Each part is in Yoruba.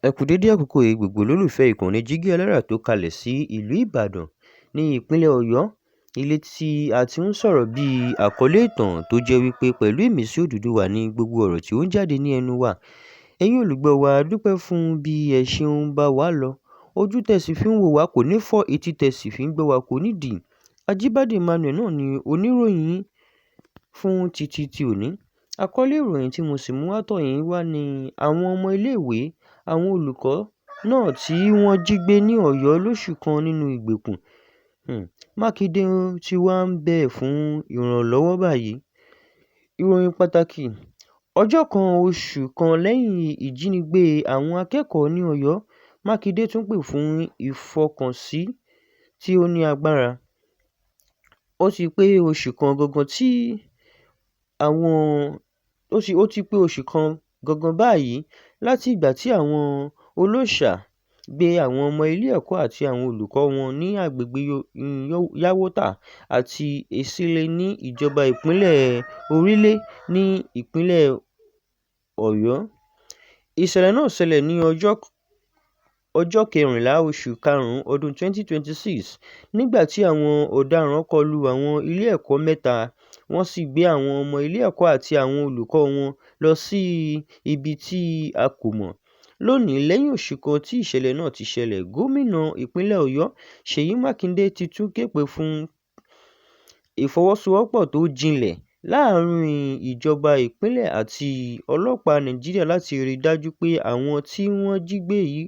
Ẹ kú dédé àkókò yìí gbogbo olólùfẹ́ ìkànnì Jígí Alára tó kalẹ̀ sí ìlú Ìbàdàn ní ìpínlẹ̀ Ọ̀yọ́. Ilé tí a ti ń sọ̀rọ̀ bí àkọlé ìtàn tó jẹ́ wípé pẹ̀lú ìmísí Odùduwà ní gbogbo ọ̀rọ̀ tí ó ń jáde ní ẹnu wa. Ẹ̀yin olùgbọ́ wa, a dúpẹ́ fún bí ẹ ṣe ń bá wa lọ. Ojú tẹ sì fi ń wò wá kò ní fọ́, etí tẹ sì fi ń gbọ́ wa kò ní dì. Ajíbádé Emmanuel náà ni oníròyìn yín fún títí tí òní. Àkọlé ìròyìn tí mo sì mú wá tọ̀ yín wá ní àwọn ọmọ ilé ìwé, àwọn olùkọ́ náà tí wọ́n jí gbé ní Ọ̀yọ́ lóṣù kan nínú ìgbèkùn. Mákindé tí wàá ń bẹ̀ fún ìrànlọ́wọ́ báyìí. Ìròyìn pàtàkì. Ọjọ́ kan oṣù kan lẹ́yìn ìjínigbé àwọn akẹ́kọ̀ọ́ ní Ọ̀yọ́, Mákindé tún pè fún ìfọkànsí tí ó ní agbára. Ó ti pé oṣù kan gangan tí àwọn ó ti pé oṣù kan gangan báyìí láti ìgbà tí àwọn ọlọ́ṣà gbé àwọn ọmọ ilé ẹ̀kọ́ àti àwọn olùkọ́ wọn ní agbègbè Yàwótà àti Èsìlè ní ìjọba ìpínlẹ̀ Orílé ní ìpínlẹ̀ Ọ̀yọ́. Ìṣẹ̀lẹ̀ náà ṣẹlẹ̀ ní ọjọ́ kẹrìnlá oṣù karùn-ún ọdún 2026 nígbà tí àwọn ọ̀daràn kọlu àwọn ilé ẹ̀kọ́ mẹ́ta, wọ́n sì gbé àwọn ọmọ ilé ẹ̀kọ́ àti àwọn olùkọ́ wọn lọ sí ibi tí a kò mọ̀. Lónìí, lẹ́yìn oṣù kan tí ìṣẹ̀lẹ̀ náà ti ṣẹlẹ̀, gómìnà ìpínlẹ̀ Ọ̀yọ́ Ṣèyí Mákindé ti tún képe fún ìfọwọ́sowọ́pọ̀ tó jinlẹ̀ láàárín ìjọba ìpínlẹ̀ àti ọlọ́pàá Nàìjíríà láti rí i dájú pé àwọn tí wọ́n jí gbé yìí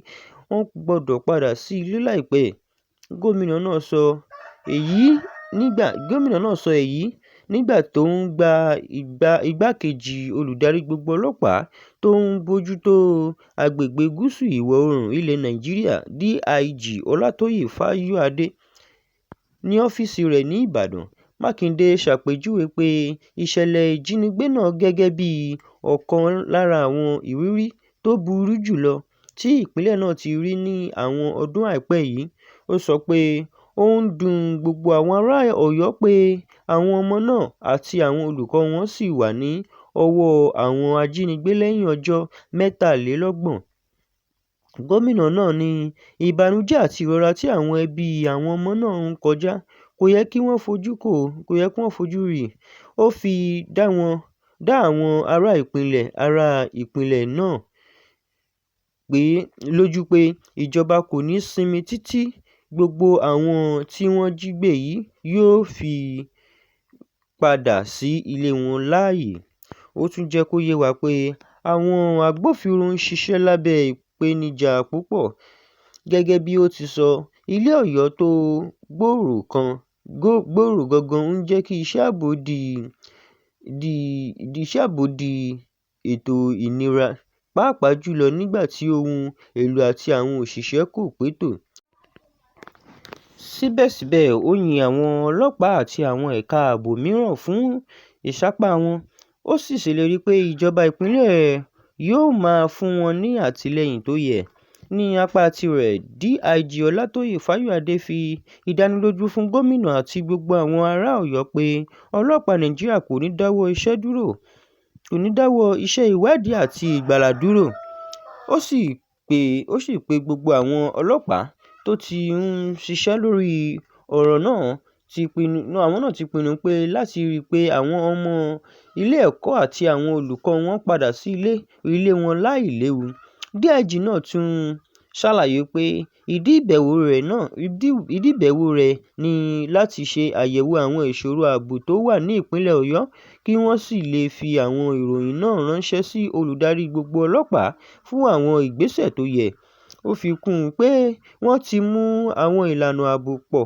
wọ́n gbọ́dọ̀ padà sí ilé láìpẹ́. Gómìnà náà sọ èyí nígbà, gómìnà náà sọ èyí nígbà tó ń gba igbákejì olùdarí gbogbo ọlọ́pàá tó ń bójú tó agbègbè gúúsù ìwọ̀ oòrùn ilẹ̀ Nàìjíríà DIG Ọlátóyè Fáyọ̀adé ní ọ́fíìsì rẹ̀ ní Ìbàdàn. Mákindé ṣàpèjúwe pé ìṣẹ̀lẹ̀ ìjínigbé náà gẹ́gẹ́ bí ọ̀kan lára àwọn ìrírí tó burú jù lọ tí ìpínlẹ̀ náà ti rí ní àwọn ọdún àìpẹ́ yìí. Ó sọ pé ó ń dun gbogbo àwọn ará Ọ̀yọ́ pé àwọn ọmọ náà àti àwọn olùkọ́ wọn ṣì wà ní ọwọ́ àwọn ajínigbé lẹ́yìn ọjọ́ mẹ́tàlélọ́gbọ̀n. Gómìnà náà ní ìbànújẹ́ àti ìrora tí àwọn ẹbí àwọn ọmọ náà ń kọjá kò yẹ kí wọ́n fojú kò, kò yẹ kí wọ́n fojú rí. Ó fi dá àwọn ará ìpínlẹ̀ náà pé lójú pé ìjọba kò ní sinmi títí gbogbo àwọn tí wọ́n jí gbé yìí yóò fi padà sí ilé wọn láàyè. Ó tún jẹ́ kó yé wa pé àwọn agbófinró ń ṣiṣẹ́ lábẹ́ ìpèníjà púpọ̀. Gẹ́gẹ́ bí ó ti sọ, ilé Ọ̀yọ́ tó gbòòrò kan, gbòòrò gangan ń jẹ́ kí iṣẹ́ ààbò di ètò ìnira, pàápàá jùlọ nígbà tí ohun èlò àti àwọn òṣìṣẹ́ kò pé tó. Síbẹ̀síbẹ̀, ó yin àwọn ọlọ́pàá àti àwọn ẹ̀ka ààbò mìíràn fún ìsapá wọn, ó sì ṣèlérí pé ìjọba ìpínlẹ̀ yóò máa fún wọn ní àtìlẹ́yìn tó yẹ. Ní apá tirẹ̀, DIG Ọlátóyè Fáyọ̀adé fi ìdánilójú fún gómìnà àti gbogbo àwọn ará Ọ̀yọ́ pé ọlọ́pàá Nàìjíríà kò ní dáwọ́ iṣẹ́ dúró, kò ní dáwọ́ iṣẹ́ ìwádìí àti ìgbàlà dúró. Ó sì pé, ó sì pé gbogbo àwọn ọlọ́pàá tó ti ń ṣiṣẹ́ lórí ọ̀rọ̀ náà ti pinnu, àwọn náà ti pinnu pé láti rí i pé àwọn ọmọ ilé ẹ̀kọ́ àti àwọn olùkọ́ wọn padà sí ilé wọn láìléwu. DIG náà tún ṣàlàyé pé ìdí ìbẹ̀wò rẹ̀ náà, ìdí ìbẹ̀wò rẹ̀ ní láti ṣe àyẹ̀wò àwọn ìṣòro ààbò tó wà ní ìpínlẹ̀ Ọ̀yọ́ kí wọ́n sì lè fi àwọn ìròyìn náà ránṣẹ́ sí olùdarí gbogbo ọlọ́pàá fún àwọn ìgbésẹ̀ tó yẹ. Ó fi kún un pé wọ́n ti mú àwọn ìlànà ààbò pọ̀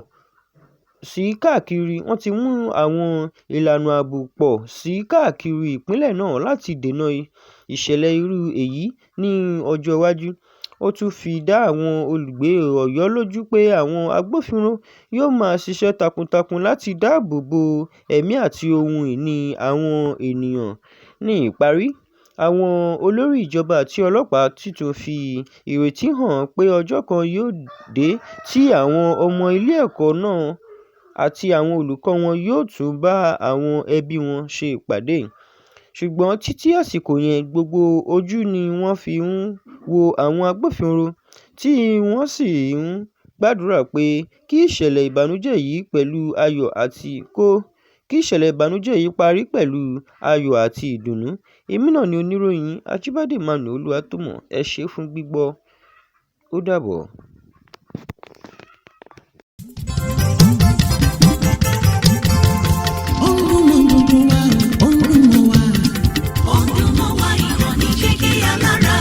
sí káàkiri, wọ́n ti mú àwọn ìlànà ààbò pọ̀ sí káàkiri ìpínlẹ̀ náà láti dènà ìṣẹ̀lẹ̀ irú èyí ní ọjọ́ iwájú. Ó tún fi dá àwọn olùgbé Ọ̀yọ́ lójú pé àwọn agbófinró yóò máa ṣiṣẹ́ takuntakun láti dáàbò bo ẹ̀mí àti ohun ìní àwọn ènìyàn. Ní ìparí, àwọn olórí ìjọba àti ọlọ́pàá sì tún fi ìrètí hàn pé ọjọ́ kan yóò dé tí àwọn ọmọ ilé ẹ̀kọ́ náà àti àwọn olùkọ́ wọn yóò tún bá àwọn ẹbí wọn ṣe ìpàdé. Ṣùgbọ́n títí àsìkò yẹn, gbogbo ojú ni wọ́n fi ń wo àwọn agbófinró tí wọ́n sì ń gbàdúrà pé kí ìṣẹ̀lẹ̀ ìbànújẹ́ yìí pẹ̀lú ayọ̀ àti kó kí ìṣẹ̀lẹ̀ ìbànújẹ́ yìí parí pẹ̀lú ayọ̀ àti ìdùnnú. Èmi náà ni oníròyìn Ajíbádé Emmanuel Olúwatómọ̀. Ẹ ṣé fún gbígbọ́. Ó dàbọ̀. Ó ń dún mọ́ gbogbo wa o, ó ń dún mọ́ wa. Ó ń dún mọ́ wa, ìkànnì Jígí Alára.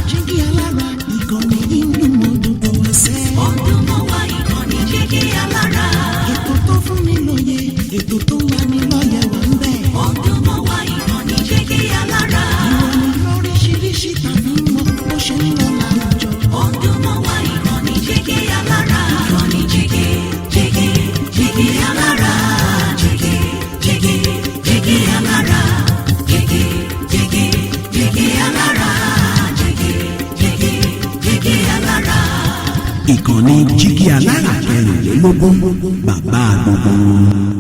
Jígí Alára, ìkànnì yìí ń dún mọ́ gbogbo wa sẹ́. Ó ń dún mọ́ wa, ìkànnì Jígí Alára. Ètò tó fún ni lóye, ètò tó ń lani lọ́yẹ̀ wà ń bẹ̀. Ó ń dún mọ́ wa, ìkànnì Jígí Alára. Ìròyìn lóríṣiríṣi tàbí mọ́ bó ṣe ń lọ láwùjọ. Ó ń dún mọ́ wa, ìkànnì Jígí Alára. Ìkànnì Jígí, Jígí, Jígí Alára. Jígí, Jígí, Jígí Alára. Jígí, Jígí, Jígí Alára. Jígí, Jígí, Jígí Alára. Ìkànnì Jígí Alára kẹrìnlélógún, bàbá gbogbo wọn.